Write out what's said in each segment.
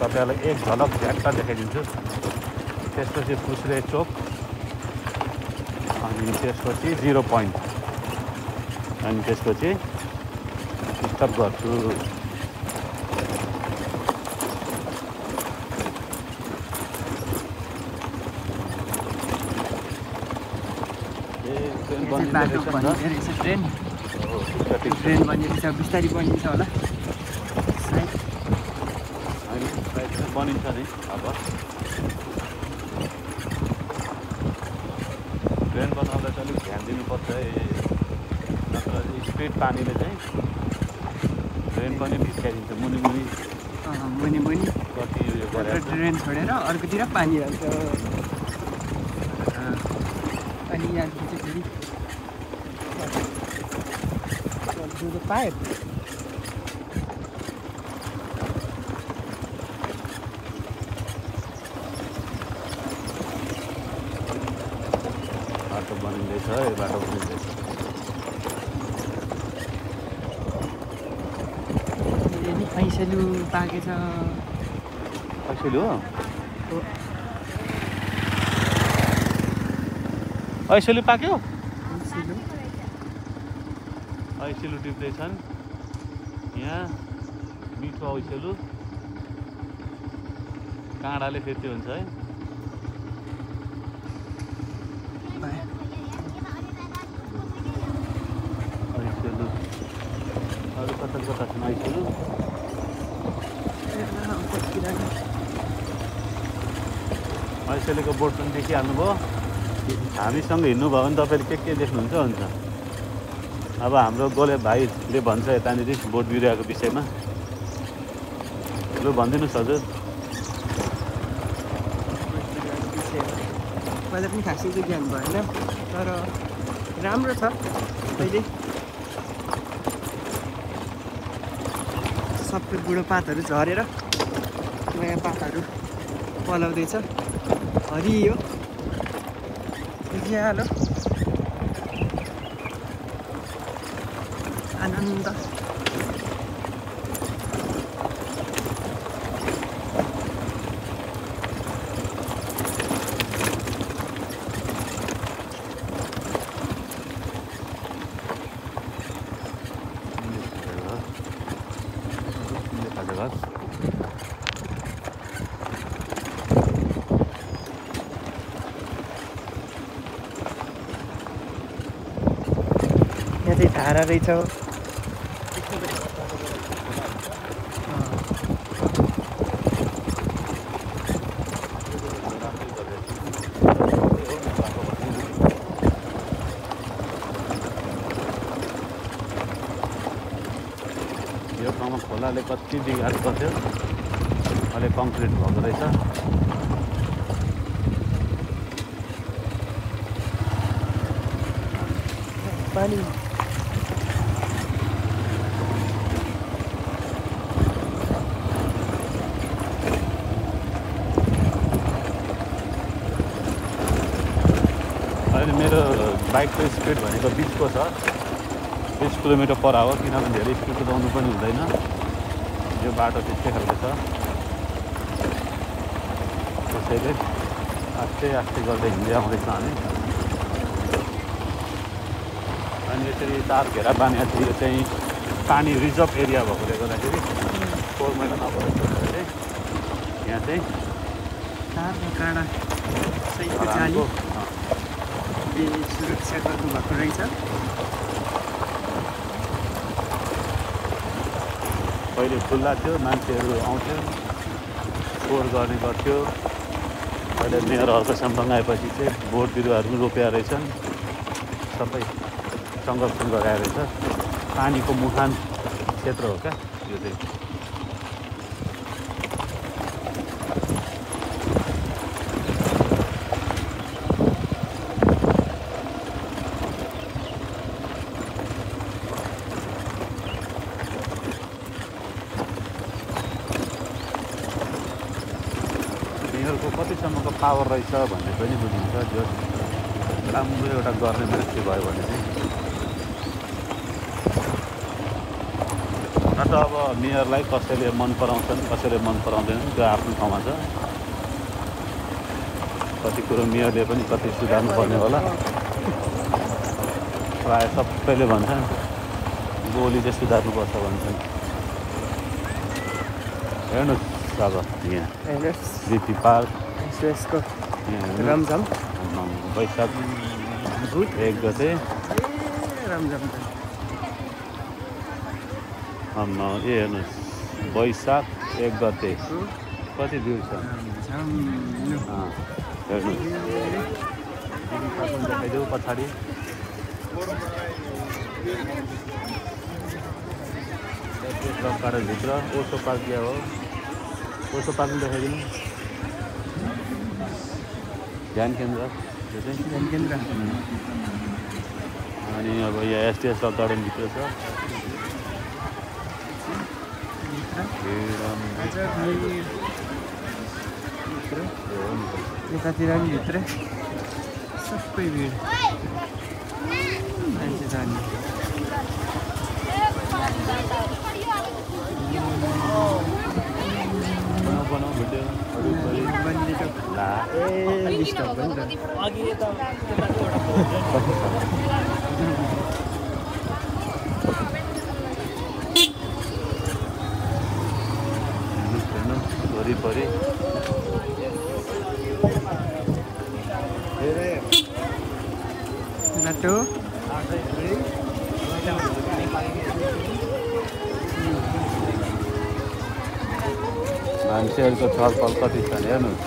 तपाईँहरूलाई एक झलक झ्याक्क देखाइदिन्छु। त्यसपछि फुस्रे चोक अनि त्यसपछि 0 पोइन्ट अनि त्यसपछि स्टप गर्छु। बाटो बनिँदो रहेछ, ट्रेन बनिरहेछ, बिस्तारै बनिन्छ होला सायद। बनिन्छ नि अब। ट्रेन बनाउँदा चाहिँ अलिक ध्यान दिनुपर्छ है, नत्र स्पिड पानीले चाहिँ ट्रेन पनि भित्काइदिन्छ मुनि मुनि कति उयो गरेर। ट्रेन छोडेर अर्कोतिर पानी हाल्छ अनि यहाँदेखि चाहिँ फेरि पाइप बाटो बनिँदैछ, यो बाटो बनिँदैछ। ऐसेलु पाकेछ। ऐसेलु हो? ऐसेलु पाक्यो? ऐसेलु टिप्दैछन् यहाँ, मिठो ऐसेलु। काँडाले फेरि हुन्छ है। ऐसेलु अरू कता कता छन् ऐसेलु? ऐसेलुको बोर्ड पनि देखिहाल्नुभयो। हामीसँग हिँड्नुभयो भने तपाईँले के देख्नुहुन्छ हुन्छ। अब हाम्रो गोले भाइले भन्छ यतानिर बोट बिरुवाको विषयमा। लु भनिदिनुहोस् हजुर। मलाई पनि खासै चाहिँ ज्ञान भएन, तर राम्रो छ। अहिले सबै बुढो पातहरू झरेर नयाँ पातहरू पलाउँदैछ। हरियो उज्यालो आनन्द। यहाँ चाहिँ धारा रहेछ। यो ठाउँमा खोलाले कति बिगार गर्थ्यो, अहिले कङ्क्रिट भएको रहेछ। पानी अहिले मेरो बाइकको स्पिड भनेको 20 को छ, 20 किलोमिटर पर आवर। किनभने धेरै स्पिड कुदाउनु पनि हुँदैन, यो बाटो त्यस्तै खालको छ। त्यसैले आस्ते आस्ते गर्दै हिँड्दै आउँदैछ हामी। अनि यसरी तार घेरा बानिएको थियो। यो चाहिँ पानी रिजर्भ एरिया भएकोले गर्दाखेरि 4 महिना नपरेको चाहिँ यहाँ चाहिँ तारको काँडा सहितको जाली सुरक्षा गर्नुभएको रहेछ। पहिले खुल्ला थियो, मान्छेहरू आउँथ्यो, फोहोर गर्ने गर्थ्यो। अहिले मेयरहरूको सम्बन्ध आएपछि चाहिँ बोट बिरुवाहरू पनि रोपेका रहेछन्, सबै संरक्षण गराएर रहेछ। पानीको मुहान क्षेत्र हो क्या यो चाहिँ। यिनीहरूको कतिसम्मको पावर रहेछ भन्ने पनि बुझिन्छ। जो राम्रो एउटा गर्ने मान्छे भयो भने चाहिँ। त अब मेयरलाई कसैले मन पराउँछन् कसैले मन पराउँदैनन् त्यो आफ्नो ठाउँमा छ कति कुरो मेयरले पनि कति सुधार्नु पर्ने होला प्रायः सबैले भन्छन् गोली चाहिँ सुधार्नुपर्छ भन्छन् हेर्नुहोस् अब यहाँ बिपी पार्क यसको रमझम वैशाख 1 गते रमझम हेर्नुहोस् वैशाख 1 गते कति भिड छ हेर्नुहोस् देखाइदेऊ पछाडि भित्र ओसो पार्क क्या हो ओसो पार्क देखाइदिनु ध्यान केन्द्र त्यो चाहिँ ध्यान केन्द्र अनि अब यहाँ एसटिएस रक गार्डनभित्र छ यतातिर नि भित्र सबै भिड मान्छे जाने बनाऊ भिडियो डिस्टर्ब भयो नि त वरिपरि बाटो मान्छेहरूको छलफल कति छ हेर्नुहोस्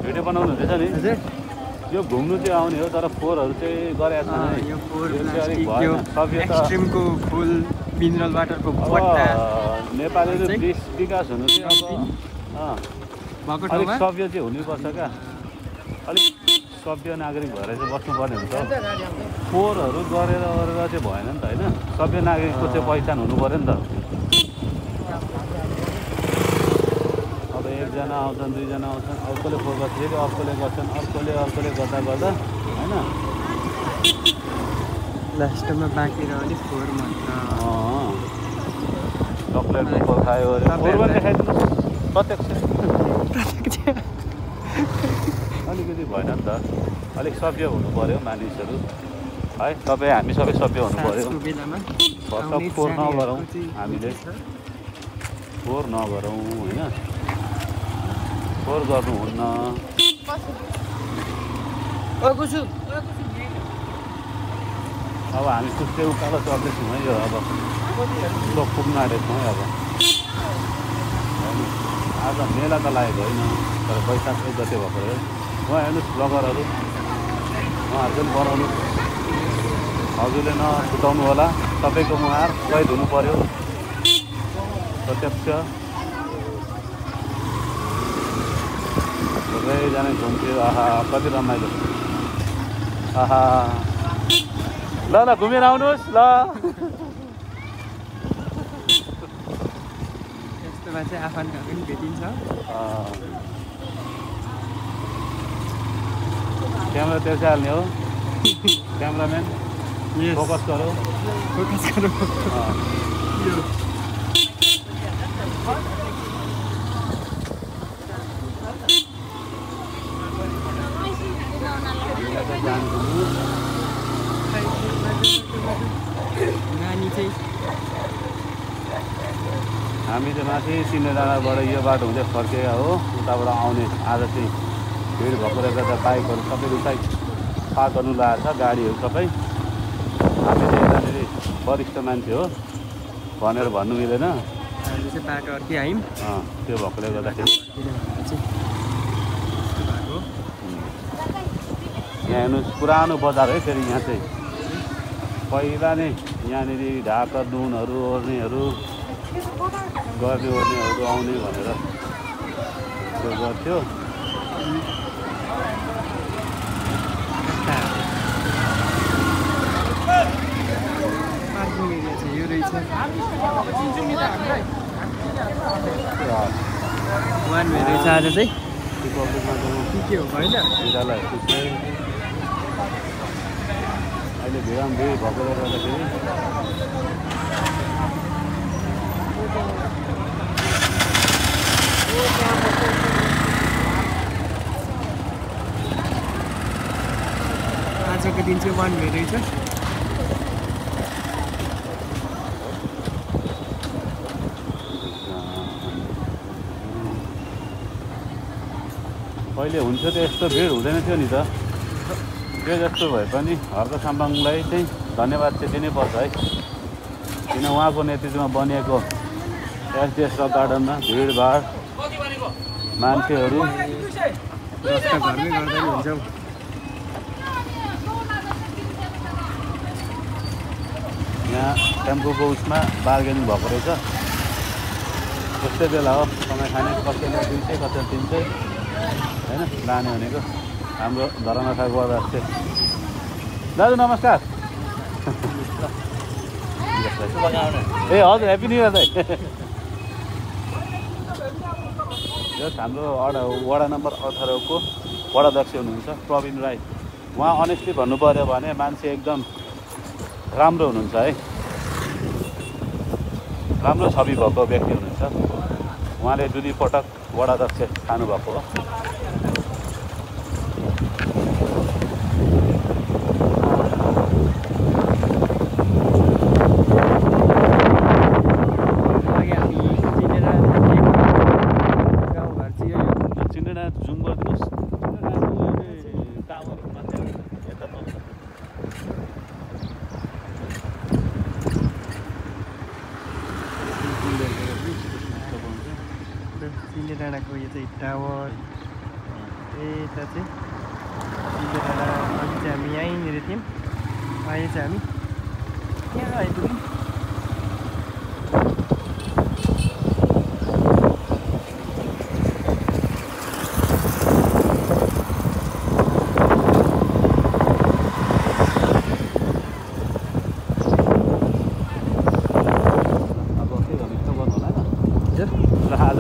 भिडियो बनाउनु हुँदैछ नि यो घुम्नु चाहिँ आउने हो तर फोहोरहरू चाहिँ गरेको छैन यो फोहोर यो चाहिँ अलिक प्लास्टिक भएन यो सभ्यता एक्सट्रिमको फुल मिनरल वाटरको बट्टा नेपाली विकास हुनु चाहिँ अब भएको अलिक ठाउँमा सभ्य चाहिँ हुनुपर्छ क्या अलिक सभ्य नागरिक भएर चाहिँ बस्नुपर्ने हुन्छ फोहोरहरू गरेर चाहिँ भएन नि त होइन सभ्य नागरिकको चाहिँ पहिचान हुनु पऱ्यो नि त अब एकजना आउँछन् दुईजना आउँछन् अर्कोले फोहोर गर्छ फेरि अर्कोले गर्छन् अर्कोले गर्दा होइन लास्टमा बाँकी रहने फोहोर मात्र चक्लेटको फोहोर खायो अरे फोहोरमा देखाइदिनु प्रत्यक्ष अलिकति भएन नि त अलिक सभ्य हुनु पऱ्यो मानिसहरू है तपाईँ हामी सबै सभ्य हुनु पऱ्यो फोहोर नगरौँ हामीले फोहोर नगरौँ होइन फोहोर गर्नुहुन्न अब हामी कुस्ते उकालो चढ्दैछौँ है यो अब पुग्न आँटेछौँ है अब आज मेला त लागेको होइन तर वैशाख 1 गते भएको है उहाँ हेर्नुहोस् ब्लगरहरू उहाँहरू पनि बनाउनु हजुरले नछुटाउनु होला तपाईँको मुहार कैद हुनु पऱ्यो प्रत्यक्ष सबैजना घुम्थ्यो आहा कति रमाइलो आहा ल घुमेर आउनुहोस् ल यस्तोमा चाहिँ आफन्तहरू पनि भेटिन्छ क्यामेरा त्यसै हाल्ने हो क्यामेराम्यान फोकस गरौ नानी चाहिँ हामी चाहिँ माथि सिनेडाँडाबाट यो बाटो हुँदै फर्केका हो उताबाट आउने आज चाहिँ भिड भएकोले गर्दा बाइकहरू सबै उतै पार्क गर्नु लागेको छ गाडीहरू सबै हामी चाहिँ यतानिर वरिष्ठ मान्छे हो भनेर भन्नु मिलेन हामी चाहिँ बाटो अर्कै आयौँ त्यो भएकोले गर्दाखेरि यहाँ हेर्नुहोस् पुरानो बजार है फेरि यहाँ चाहिँ पहिला नै यहाँनिर ढाका नुनहरू ओर्नेहरू गर्ने ओर्नेहरू आउने भनेर त्यो गर्थ्यो आज चाहिँ रिपब्लिकमा जाउँ के हो होइन विद्यालय अहिले भिराम भेड भएकोले गर्दाखेरि आजको दिन चाहिँ 1 मे रहेछ। पहिले हुन्थ्यो त यस्तो भिड हुँदैन थियो नि त। त्यो जस्तो भए पनि हर्क साम्बाङलाई चाहिँ धन्यवाद चाहिँ दिनैपर्छ है, किन उहाँको नेतृत्वमा बनिएको एसडिएस रक गार्डनमा भिडभाड मान्छेहरू रस्ता घरमै गर्दा नि हुन्छ। यहाँ टेम्पोको उसमा बार्गेनिङ भएको रहेछ। त्यस्तै बेला हो समय खाने, कसैले 200 कसैले 300 होइन लाने भनेको। हाम्रो धरानाथा गोदास चाहिँ दाजु नमस्कार। ए हजुर ह्याप्पी न्यु इयर दाइ। हाम्रो वडा नम्बर 18 को वडाध्यक्ष हुनुहुन्छ प्रवीण राई। उहाँ अनेस्टली भन्नु पर्यो भने मान्छे एकदम राम्रो हुनुहुन्छ है, राम्रो छवि भएको व्यक्ति हुनुहुन्छ। उहाँले 2 पटक वडाध्यक्ष खानुभएको हो। डाँडाको यो चाहिँ टावर, यता चाहिँ डाँडा। अघि चाहिँ हामी यहीँनिर थियौँ, अहिले चाहिँ हामी यहाँ आइपुग्यौँ।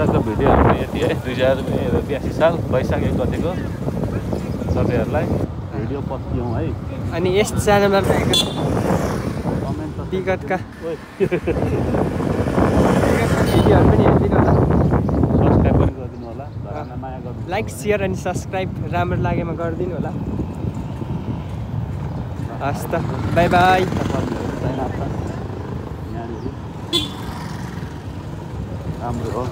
आजको भिडियो हाम्रो यति है। 2082 साल वैशाख 1 गतेको तपाईँहरूलाई भिडियो पस्यौँ है। अनि यस च्यानलमा रहेका विगतका भिडियोहरू पनि हेरिदिनु होला, सब्सक्राइब पनि गरिदिनु होला, माया गर्नु, लाइक सेयर अनि सब्सक्राइब राम्रो लागेमा गरिदिनु होला। हस् त, बाई बाई। राम्रो हो।